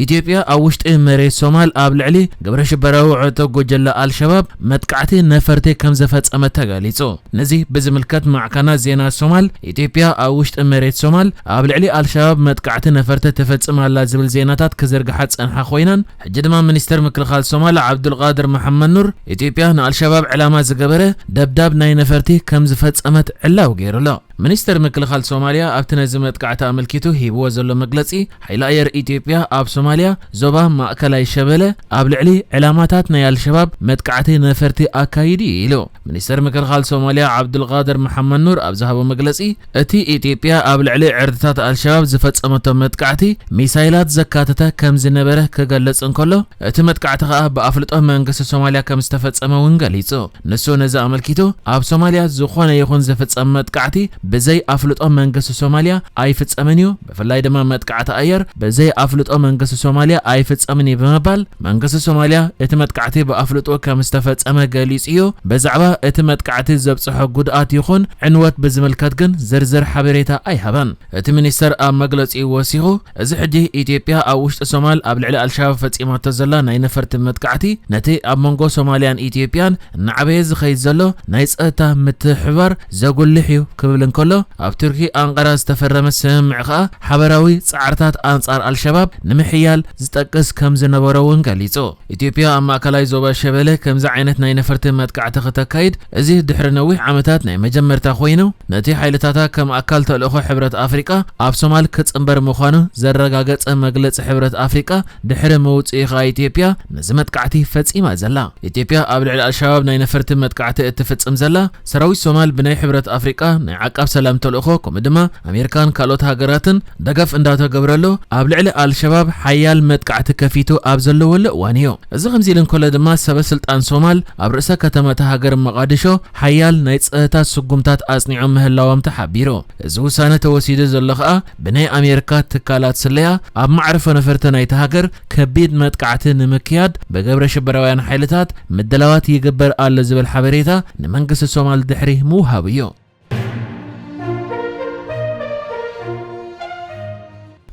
ኢትዮጵያ ኣብ ውሽጢ መሬት ሶማል ኣብ ልዕሊ ግብረ ሽበራዊ ውዕቶ ጉጅለ ኣልሸባብ መጥቃዕቲ ነፈርቲ ከም ዝፈጸመት ተገሊጹ። ነዚ ብዝምልከት ማዕከናት ዜና ሶማል፣ ኢትዮጵያ ኣብ ውሽጢ መሬት ሶማል ኣብ ልዕሊ ኣልሸባብ መጥቃዕቲ ነፈርቲ ትፍጽም ኣላ ዝብል ዜናታት ክዝርግሓ ዝጸንሓ ኮይነን፣ ሕጂ ድማ ሚኒስተር ምክልኻል ሶማል ዓብዱልቃድር መሓመድ ኑር፣ ኢትዮጵያ ንኣልሸባብ ዕላማ ዝገበረ ደብዳብ ናይ ነፈርቲ ከም ዝፈጸመት ዕላዊ ገይሩ ኣሎ። ሚኒስተር ምክልኻል ሶማልያ ኣብቲ ነዚ መጥቃዕቲ ኣመልኪቱ ሂብዎ ዘሎ መግለጺ፣ ሓይሊ ኣየር ኢትዮጵያ ኣብ ሶማልያ ዞባ ማእከላይ ሸበለ ኣብ ልዕሊ ዕላማታት ናይ ኣልሸባብ መጥቃዕቲ ነፈርቲ ኣካይዱ እዩ ኢሉ። ሚኒስተር ምክልኻል ሶማልያ ዓብዱልቃድር መሓመድ ኑር ኣብ ዝሃቦ መግለጺ፣ እቲ ኢትዮጵያ ኣብ ልዕሊ ዕርድታት ኣልሸባብ ዝፈጸመቶ መጥቃዕቲ ሚሳይላት ዘካተተ ከም ዝነበረ ክገልጽ እንከሎ፣ እቲ መጥቃዕቲ ከኣ ብኣፍልጦ መንግስቲ ሶማልያ ከም ዝተፈጸመ እውን ገሊጹ። ንሱ ነዚ ኣመልኪቱ፣ ኣብ ሶማልያ ዝኾነ ይኹን ዝፍጸም መጥቃዕቲ ብዘይ ኣፍልጦ መንግስቲ ሶማልያ ኣይፍጸምን እዩ፣ ብፍላይ ድማ መጥቃዕቲ ኣየር ብዘይ ኣፍልጦ መንግስቲ ሶማልያ ኣይፍጸምን እዩ ብምባል፣ መንግስቲ ሶማልያ እቲ መጥቃዕቲ ብኣፍልጦ ከም ዝተፈጸመ ገሊጹ እዩ። ብዛዕባ እቲ መጥቃዕቲ ዘብጽሖ ጉድኣት ይኹን ዕንወት ብዝምልከት ግን ዝርዝር ሓበሬታ ኣይሃበን። እቲ ሚኒስተር ኣብ መግለጺኡ ወሲኹ፣ እዚ ሕጂ ኢትዮጵያ ኣብ ውሽጢ ሶማል ኣብ ልዕሊ ኣልሸባብ ፈጺማቶ ዘላ ናይ ነፈርቲ መጥቃዕቲ፣ ነቲ ኣብ መንጎ ሶማልያን ኢትዮጵያን እናዓበየ ዝኸይድ ዘሎ ናይ ጸጥታ ምትሕብባር ዘጉልሕ እዩ ክብል እንከሎ፣ ኣብ ቱርኪ ኣንቃራ ዝተፈረመ ስምምዕ ከኣ ሓበራዊ ጻዕርታት ኣንጻር ኣልሸባብ ንምሕያል ዝጠቅስ ከም ዝነበሮ እውን ገሊጹ። ኢትዮጵያ ኣብ ማእከላይ ዞባ ሸበለ ከምዚ ዓይነት ናይ ነፈርቲ መጥቃዕቲ ክተካይድ፣ እዚ ድሕሪ ነዊሕ ዓመታት ናይ መጀመርታ ኮይኑ፣ ነቲ ሓይልታታ ከም ኣካል ተልእኾ ሕብረት ኣፍሪቃ ኣብ ሶማል ክጽንበር ምዃኑ ዘረጋገጸ መግለጺ ሕብረት ኣፍሪቃ ድሕሪ ምውጽኡ ከኣ ኢትዮጵያ ነዚ መጥቃዕቲ ፈጺማ ዘላ። ኢትዮጵያ ኣብ ልዕሊ ኣልሸባብ ናይ ነፈርቲ መጥቃዕቲ እትፍጽም ዘላ፣ ሰራዊት ሶማል ብናይ ሕብረት ኣፍሪቃ ናይ ዓቃብ ሰላም ተልእኾ፣ ከምኡ ድማ ኣሜሪካን ካልኦት ሃገራትን ደገፍ እንዳተገብረሉ፣ ኣብ ልዕሊ ኣልሸባብ ሓያል መጥቃዕቲ ከፊቱ ኣብ ዘለወሉ እዋን እዩ። እዚ ከምዚ ኢሉ እንከሎ ድማ፣ ሰበ ስልጣን ሶማል ኣብ ርእሰ ከተማ እታ ሃገር መቓድሾ ሓያል ናይ ጸጥታ ስጉምታት ኣጽኒዖም ምህላዎም ተሓቢሩ። እዚ ውሳነ ተወሲዱ ዘሎ ከኣ፣ ብናይ ኣሜሪካ ትካላት ስለያ ኣብ መዕርፎ ነፈርቲ ናይቲ ሃገር ከቢድ መጥቃዕቲ ንምክያድ ብግብረ ሽበራውያን ሓይልታት ምድላዋት ይግበር ኣሎ ዝብል ሓበሬታ ንመንግስቲ ሶማል ድሕሪ ምውሃቡ እዩ።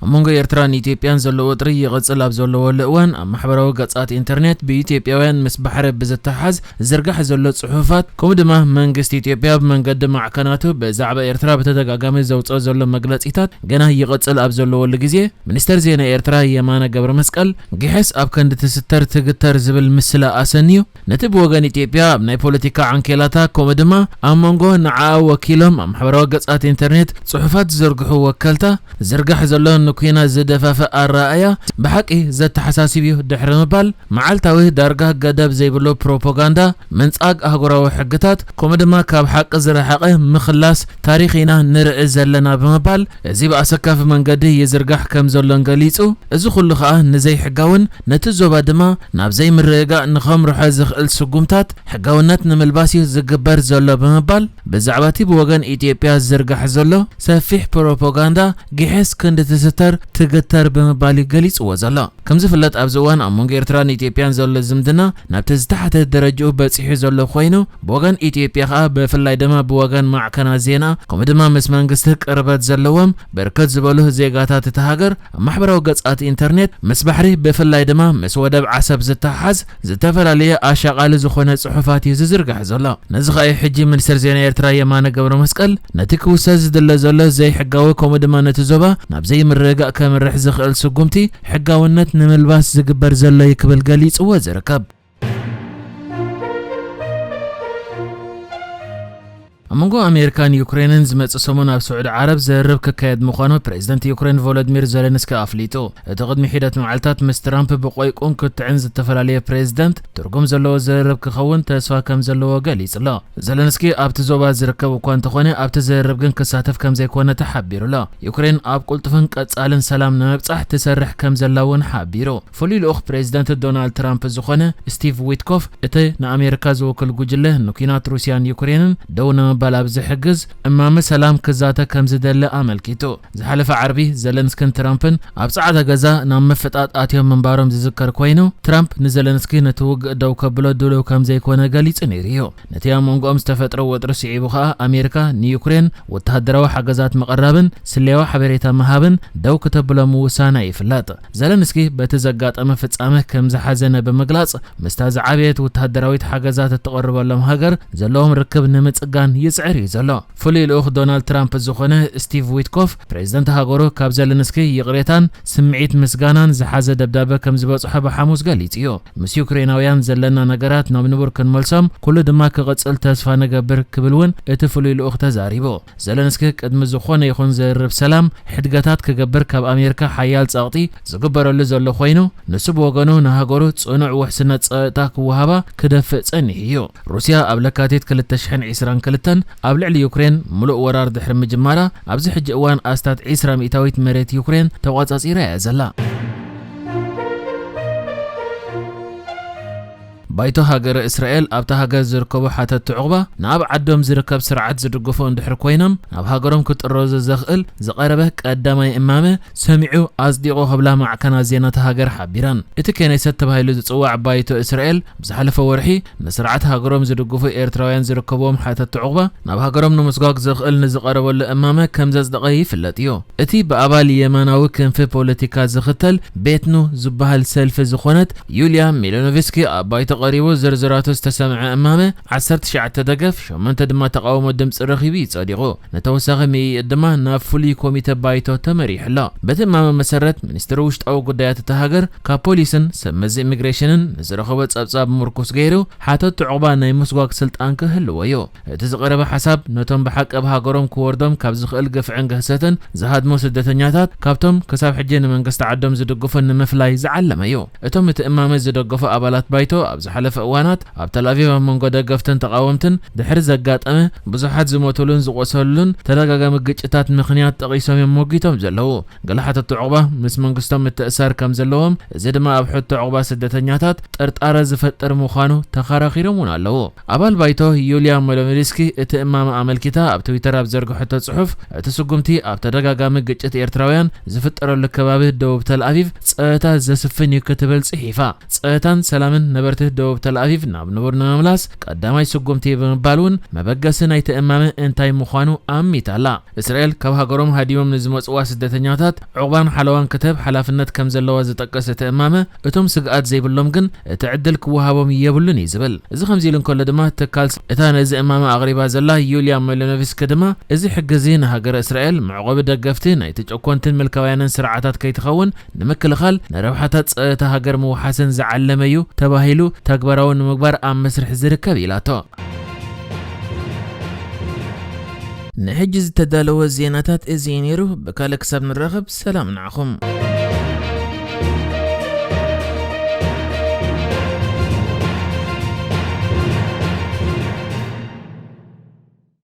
ኣብ መንጎ ኤርትራን ኢትዮጵያን ዘሎ ወጥሪ ይቕጽል ኣብ ዘለወሉ እዋን፣ ኣብ ማሕበራዊ ገጻት ኢንተርኔት ብኢትዮጵያውያን ምስ ባሕሪ ብዝተሓዝ ዝዝርጋሕ ዘሎ ጽሑፋት፣ ከምኡ ድማ መንግስቲ ኢትዮጵያ ብመንገዲ ማዕከናቱ ብዛዕባ ኤርትራ ብተደጋጋሚ ዘውጽኦ ዘሎ መግለጺታት ገና ይቕጽል ኣብ ዘለወሉ ግዜ፣ ሚኒስተር ዜና ኤርትራ የማነ ገብረ መስቀል፣ "ግሕስ ኣብ ክንዲ ትስተር ትግተር" ዝብል ምስላ ኣሰንዩ፣ ነቲ ብወገን ኢትዮጵያ ኣብ ናይ ፖለቲካ ዓንኬላታ፣ ከምኡ ድማ ኣብ መንጎ ንዓኣ ወኪሎም ኣብ ማሕበራዊ ገጻት ኢንተርኔት ጽሑፋት ዝዘርግሑ ወከልታ ዝርጋሕ ዘሎ ንኲናት ዝደፋፍእ ኣረኣእያ ብሓቂ ዘተሓሳስብ እዩ ድሕሪ ምባል፣ መዓልታዊ ዳርጋ ገደብ ዘይብሉ ፕሮፓጋንዳ፣ ምንጻግ ኣህጉራዊ ሕግታት፣ ከምኡ ድማ ካብ ሓቂ ዝረሓቐ ምኽላስ ታሪኽ ኢና ንርኢ ዘለና ብምባል፣ እዚ ብኣሰካፊ መንገዲ ይዝርጋሕ ከም ዘሎን ገሊጹ። እዚ ኩሉ ኸኣ ንዘይሕጋውን ነቲ ዞባ ድማ ናብ ዘይምርግጋእ ንኸምርሖ ዝኽእል ስጉምታት ሕጋውነት ንምልባስ እዩ ዝግበር ዘሎ ብምባል፣ ብዛዕባ እቲ ብወገን ኢትዮጵያ ዝዝርጋሕ ዘሎ ሰፊሕ ፕሮፓጋንዳ ግሕስ ክንዲ ትስተር ትግተር ብምባል እዩ ገሊጽዎ ዘሎ። ከም ዝፍለጥ፣ ኣብዚ እዋን ኣብ መንጎ ኤርትራን ኢትዮጵያን ዘሎ ዝምድና ናብቲ ዝተሓተ ደረጃኡ በጺሑ ዘሎ ኮይኑ፣ ብወገን ኢትዮጵያ ኸኣ፣ ብፍላይ ድማ ብወገን ማዕከናት ዜና፣ ከምኡ ድማ ምስ መንግስቲ ቅርበት ዘለዎም ብርክት ዝበሉ ዜጋታት እታ ሃገር፣ ኣብ ማሕበራዊ ገጻት ኢንተርኔት፣ ምስ ባሕሪ፣ ብፍላይ ድማ ምስ ወደብ ዓሰብ ዝተሓዝ ዝተፈላለየ ኣሻቓሊ ዝኾነ ጽሑፋት እዩ ዝዝርጋሕ ዘሎ። ነዚ ኸኣ እዩ ሕጂ ሚኒስትር ዜና ኤርትራ የማነ ገብረ መስቀል፣ ነቲ ክውሰድ ዝድለ ዘሎ ዘይሕጋዊ፣ ከምኡ ድማ ነቲ ዞባ ናብ ዘይምርግጋእ ከምርሕ ዝኽእል ስጉምቲ ሕጋውነት ንምልባስ ዝግበር ዘሎ እዩ ክብል ገሊጽዎ ዝርከብ። ኣብ መንጎ ኣሜሪካን ዩክሬንን ዝመጽእ ሰሙን ኣብ ስዑዲ ዓረብ ዘርብ ክካየድ ምዃኑ ፕሬዝደንት ዩክሬን ቮሎዲሚር ዜሌንስኪ ኣፍሊጡ። እቲ ቅድሚ ሒደት መዓልታት ምስ ትራምፕ ብቆይቁን ክትዕን ዝተፈላለየ ፕሬዝደንት ትርጉም ዘለዎ ዘርብ ክኸውን ተስፋ ከም ዘለዎ ገሊጹ ኣሎ። ዘለንስኪ ኣብቲ ዞባ ዝርከብ እኳ እንተኾነ፣ ኣብቲ ዘርብ ግን ክሳተፍ ከም ዘይኮነ ተሓቢሩ ኣሎ። ዩክሬን ኣብ ቅልጡፍን ቀጻልን ሰላም ንምብጻሕ ትሰርሕ ከም ዘላ እውን ሓቢሩ። ፍሉይ ልኡኽ ፕሬዝደንት ዶናልድ ትራምፕ ዝኾነ ስቲቭ ዊትኮፍ፣ እቲ ንኣሜሪካ ዝውክል ጉጅለ ንኲናት ሩስያን ዩክሬንን ደው ንምባል ንምቕባል ኣብ ዝሕግዝ እማመ ሰላም ክዛተ ከም ዝደሊ ኣመልኪቱ። ዝሓለፈ ዓርቢ ዘለንስክን ትራምፕን ኣብ ጻዕዳ ገዛ ናብ ምፍጣጥ ኣትዮም ምንባሮም ዝዝከር ኮይኑ፣ ትራምፕ ንዘለንስኪ ነቲ ውግእ ደው ከብሎ ድሉው ከም ዘይኮነ ገሊጹ ነይሩ እዩ። ነቲ ኣብ መንጎኦም ዝተፈጥረ ወጥሪ ስዒቡ ከኣ ኣሜሪካ ንዩክሬን ወተሃደራዊ ሓገዛት ምቕራብን ስለያዊ ሓበሬታ ምሃብን ደው ክተብሎ ምውሳና ይፍለጥ። ዘለንስኪ በቲ ዘጋጠመ ፍጻመ ከም ዝሓዘነ ብምግላጽ፣ ምስታ ዝዓበየት ወተሃደራዊት ሓገዛት እትቐርበሎም ሃገር ዘለዎም ርክብ ንምጽጋን ይጽዕር እዩ ዘሎ። ፍሉይ ልኡኽ ዶናልድ ትራምፕ ዝኾነ ስቲቭ ዊትኮፍ፣ ፕሬዝደንት ሃገሩ ካብ ዘለንስኪ ይቕሬታን ስምዒት ምስጋናን ዝሓዘ ደብዳበ ከም ዝበጽሖ ብሓሙስ ገሊጹ እዩ። ምስ ዩክሬናውያን ዘለና ነገራት ናብ ንቡር ክንመልሶም ኩሉ ድማ ክቕጽል ተስፋ ንገብር ክብል እውን እቲ ፍሉይ ልኡኽ ተዛሪቡ። ዘለንስኪ ቅድሚ ዝኾነ ይኹን ዝርርብ ሰላም ሕድገታት ክገብር ካብ ኣሜሪካ ሓያል ጸቕጢ ዝግበረሉ ዘሎ ኮይኑ፣ ንሱ ብወገኑ ንሃገሩ ጽኑዕ ውሕስነት ጸጥታ ክወሃባ ክደፍእ ጸኒሑ እዩ። ሩስያ ኣብ ለካቲት ክልተ ሽሕን ዕስራን ክልተን ኣብ ልዕሊ ዩክሬን ምሉእ ወራር ድሕሪ ምጅማራ፣ ኣብዚ ሕጂ እዋን ኣስታት ዕስራ ሚእታዊት መሬት ዩክሬን ተቋጻጺራ እያ ዘላ። ባይቶ ሃገረ እስራኤል ኣብታ ሃገር ዝርከቡ ሓተቲ ዑቕባ ንኣብ ዓዶም ዝርከብ ስርዓት ዝድግፉ እንድሕር ኮይኖም፣ ናብ ሃገሮም ክጥረዙ ዘኽእል ዝቐረበ ቀዳማይ እማመ ሰሚዑ ኣጽዲቑ ክብላ ማዕከናት ዜና እታ ሃገር ሓቢረን። እቲ ኬኔሰት ተባሂሉ ዝጽዋዕ ባይቶ እስራኤል ብዝሓለፈ ወርሒ ንስርዓት ሃገሮም ዝድግፉ ኤርትራውያን ዝርከብዎም ሓተቲ ዑቕባ ናብ ሃገሮም ንምስጓግ ዘኽእል ንዝቐረበሉ እማመ ከም ዘጽደቐ ይፍለጥ እዩ። እቲ ብኣባል የማናዊ ክንፊ ፖለቲካ ዝኽተል ቤትኑ ዝበሃል ሰልፊ ዝኾነት ዩልያ ሜሎኖቭስኪ ኣብ ባይቶ ቀሪቡ ዝርዝራቱ ዝተሰምዐ እማመ ዓሰርተ ትሽዓተ ደገፍ፣ ሸሞንተ ድማ ተቓውሞ ድምፂ ረኺቡ እዩ ጸዲቑ። ንተወሳኺ ምይይጥ ድማ ናብ ፍሉይ ኮሚተ ባይቶ ተመሪሑ ኣሎ። በቲ እማመ መሰረት፣ ሚኒስትሪ ውሽጣዊ ጉዳያት እታ ሃገር ካብ ፖሊስን ሰብ መዚ ኢሚግሬሽንን ንዝረኸቦ ጸብጻብ ምርኩስ ገይሩ ሓተቲ ዑቕባ ናይ ምስጓግ ስልጣን ክህልዎ እዩ። እቲ ዝቐረበ ሓሳብ ነቶም ብሓቂ ኣብ ሃገሮም ክወርዶም ካብ ዝኽእል ግፍዕን ግህሰትን ዝሃድሙ ስደተኛታት ካብቶም ክሳብ ሕጂ ንመንግስቲ ዓዶም ዝድግፉ ንምፍላይ ዝዓለመ እዩ። እቶም እቲ እማመ ዝደገፉ ኣባላት ባይቶ ኣብ ዝሓለፈ እዋናት ኣብ ተልኣቪቭ ኣብ መንጎ ደገፍትን ተቓወምትን ድሕሪ ዘጋጠመ ብዙሓት ዝሞቱሉን ዝቖሰሉሉን ተደጋጋሚ ግጭታት ምኽንያት ጠቒሶም እዮም ሞጊቶም ዘለዉ። ገለ ሓተቲ ዑቕባ ምስ መንግስቶም ምትእሳር ከም ዘለዎም፣ እዚ ድማ ኣብ ሕቶ ዑቕባ ስደተኛታት ጥርጣረ ዝፈጥር ምዃኑ ተኸራኺሮም እውን ኣለዉ። ኣባል ባይቶ ዩልያ ሞሎሚሪስኪ እቲ እማመ ኣመልኪታ ኣብ ትዊተር ኣብ ዘርግሐቶ ጽሑፍ፣ እቲ ስጉምቲ ኣብ ተደጋጋሚ ግጭት ኤርትራውያን ዝፍጠረሉ ከባቢ ደቡብ ተልኣቪቭ ጸጥታ ዘስፍን እዩ ክትብል ጽሒፋ። ጸጥታን ሰላምን ነበርቲ ደቡብ ተልኣቪቭ ናብ ንቡር ንምምላስ ቀዳማይ ስጉምቲ ብምባል እውን መበገሲ ናይቲ እማመ እንታይ ምዃኑ ኣሚታ ኣላ። እስራኤል ካብ ሃገሮም ሃዲሞም ንዝመጽዋ ስደተኛታት ዑቕባን ሓለዋን ክትህብ ሓላፍነት ከም ዘለዋ ዝጠቀሰ እቲ እማመ፣ እቶም ስግኣት ዘይብሎም ግን እቲ ዕድል ክወሃቦም የብሉን እዩ ዝብል። እዚ ከምዚ ኢሉ እንከሎ ድማ፣ ትካል እታ ነዚ እማመ ኣቕሪባ ዘላ ዩልያ ሜሎኖቪስኪ ድማ፣ እዚ ሕጊ እዚ ንሃገረ እስራኤል መዕቆቢ ደገፍቲ ናይቲ ጨኮንትን ምልካውያንን ስርዓታት ከይትኸውን ንምክልኻል፣ ንረብሓታት ጸጥታ ሃገር ምውሓስን ዝዓለመ እዩ ተባሂሉ ተግባራዊ ንምግባር ኣብ መስርሕ ዝርከብ ኢላቶ። ንሕጂ ዝተዳለወ ዜናታት እዚ እዩ ነይሩ። ብካልእ ክሳብ ንራኸብ ሰላም ንዓኹም።